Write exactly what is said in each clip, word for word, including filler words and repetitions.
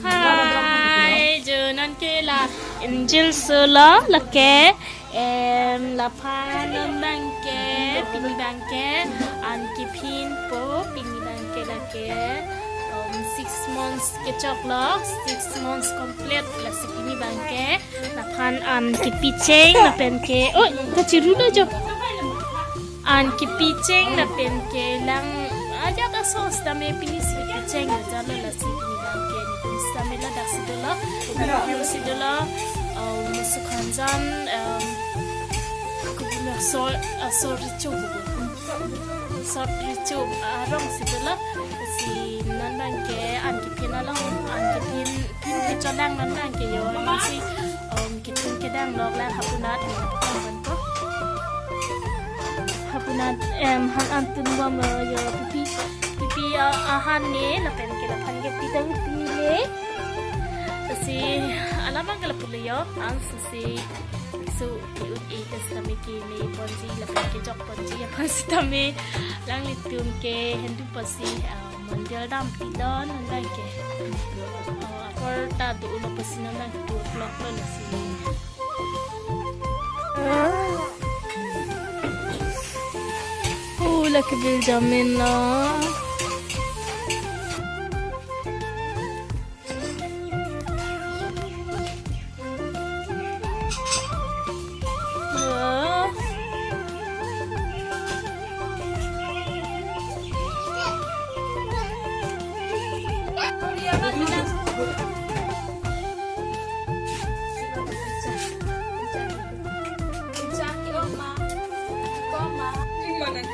Hi, jo non ke la Angel solo lake, em, laphan non abang ke, pini abang ke, an kephinpo, pini abang ke lake, um, six months kechoklo, six months complete, lasi pini abang ke, laphan an kepicheng, lapen ke, oh, kachiru lo jo. An kepicheng lapen ke lang ajat aso sitame pini si picheng ajat lo, lasi pini abang ke nitum sitame ladak si dolo, nitum si dolo, um, Sukhanjan, um, kubun asor, asor richo bubu. Asor richo arong si dolo, si non abang ke an kephin along, an kephin, phin kecholang non abang ke jo, si, um, kethun kedang lok lang hapunat, hapunat, em, han an tunbom lo jo, pipi, pipi, ah, ahan ne, lapen ke laphan ke pitang pile. Lasi alam abang ke lapu lo jo, an si, si, so, ke-ut-e ke sitame keme ponji, lapen kejok ponji, aphan sitame alanglitum ke hendu pasi, ah, mondir dam pidon non abang ke. Ah, apor ta do ulo pasi non abang two o'clock lo, lasi. Oh, lake bill jamin lo.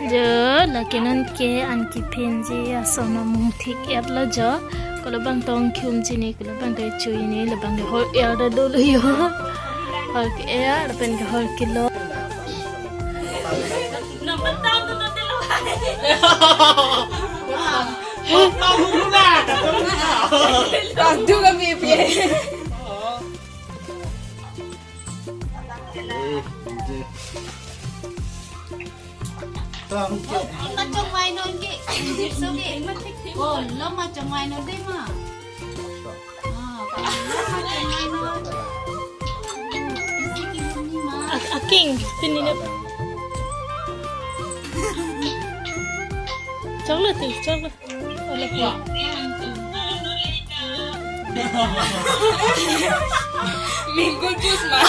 Jo, lake non ke an kephinji ason amung thik-et lo jo. Kolo abang tong khium chini, kolo abang tong chui ni, labang ke hor er ta dolo jo. Hor ke er, lapen ke hor kilo. Aduh, kami pi. Machong mai non ke, so ke. Oh, lo machong mai non dei ma. Ah, lo machong mai non. Isi ke ni ma. Ak-, aking, pini na. Chocolate, chocolate. Mango juice ma.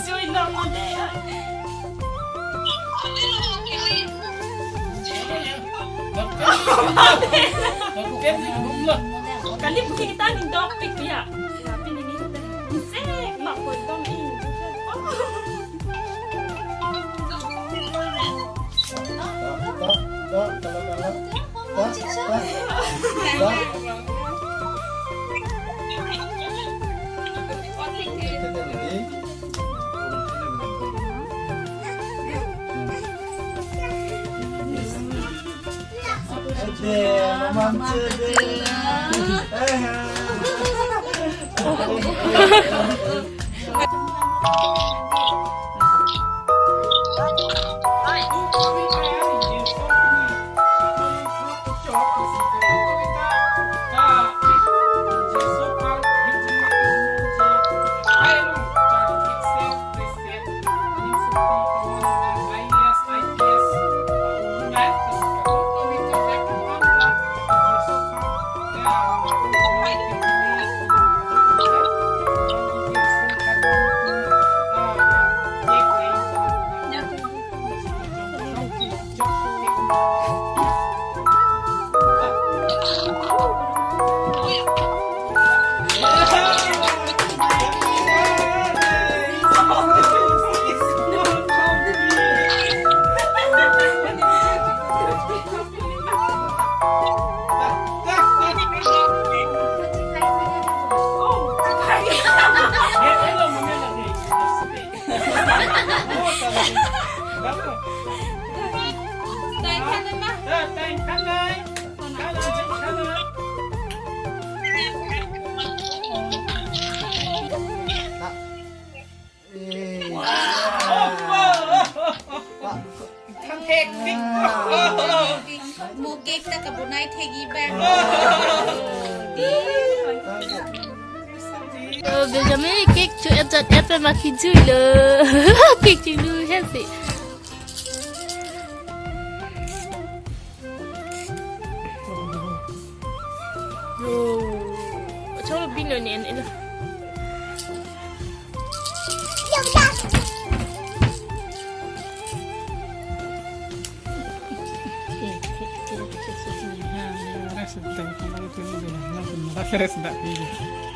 Sui normal de. Kali bukit kita ni dopik ya. Tapi ni ni. Sek mak koi dong ni. Mugik ta kabunai thegi bang. Benjamin cake chu et jat et pe ma kijui lo. Cake chinglu he si. Yo. Cholo bino ni en ilo. Rest of the day.